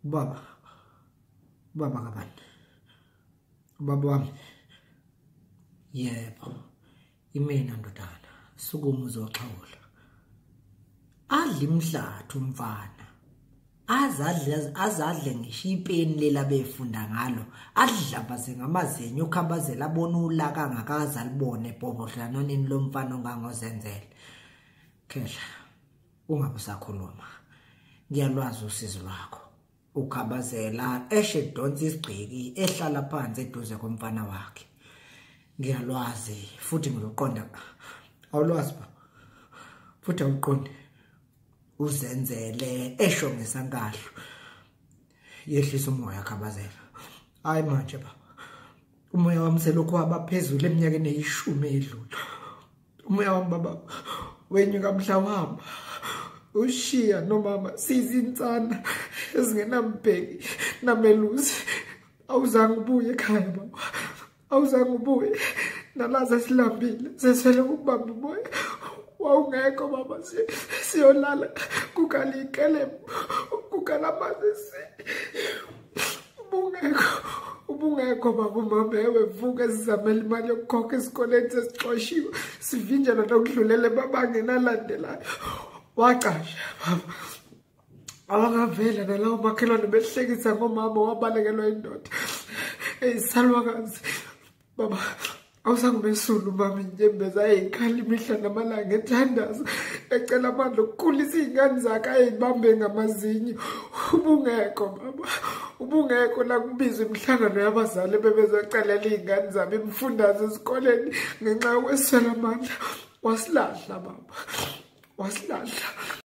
Ubaba, ubaba kabani? Ubaba wami. Yebo, imina ndodana, sukuma uzoxhawula. Adla imhlathu umfana, azadle ngisho ipeni lela befunda ngalo, adlabaze ngamazinyo uKhabazela abona ulaka angakaze alibone ebhobhodlananeni lomfana ongangozenzele. Khehla, ungabe usakhuluma, ngiyalwazi usizi lwakho. uKhabazela eshe donsa isigqiki ehlala phansi eduze komfana wakhe. Ngiyalwazi futhi ngiluqonda. Awulwazi baba, futhi awuqondi. Uzenzele esho ngesankahlu. Yehlisa umoya Khabazela. Hayi manje baba, umoya wami selokhu waba phezulu eminyakeni eyishumi edlule. Umoya wami baba wenyuka mhla wahamba ushiya nomama sizinsana ezingenambheki namelusi. Awuzange ubuye ekhaya baba, awuzange ubuye. Nalaza silambile seswele ukubamba umoya. Wawungekho baba, siyolala kukhala ikelemu, kukhala amanzi. Ubungekho baba. Umama ewevuka sizamela imali yokukhokha esikoleni sesixoshiwe, sivinjelwa nokudlulela emabangeni alandelayo. Wacasha baba, awangavela nalawo makhelwane behlekisa ngomama wabalekelwa indoda eyisalwakazi. Baba, awusangumesulu mama, inyembezi ayeyikhala imihla namalanga ethandaza ecela amandla okukhulisa iy'ngane zakhe ayeyibambe ngamazinyo. Ubungekho baba, ubungekho la kubizwa imihlangano yabazali bebezocelela iy'ngane zabo imifundaze esikoleni ngenxa yokweswela amandla. Wasilahla baba, wasilahla.